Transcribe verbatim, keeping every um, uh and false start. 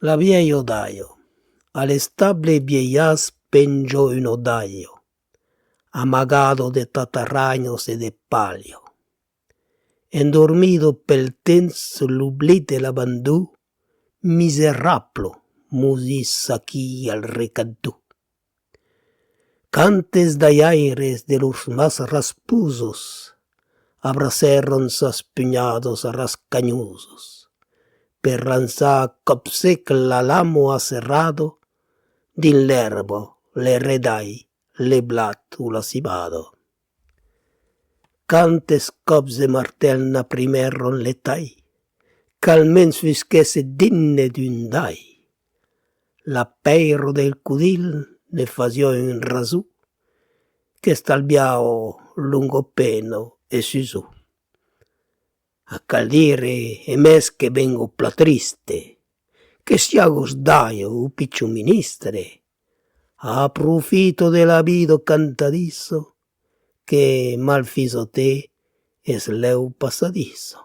La vièlha dalha. A l'estable vièlhàs penja una dalha, amagada de tataranhas e de palha. Endormida pel temps, l'oblit e l'abandon, miserabla, mosís aquí al recanton. Quantes dalhaires de lors mans rasposas abracèron sas punhadas rascanhosas per lançar a còp sec la lama acerrada dins l'èrba, le redalh, le blat o la civada. Quantes còps de martèl n'aprimèron le talh, qu'almens fusquèsse digne d'un dalh. La pèira del codil ne fasiá un rason, qu'estalviava longa pena e susor. A cal dire, e mès que venga plan triste, que siagas dalha o pichon ministre, aprofita de la vida cantadissa, que malfisatèr es lèu passadissa.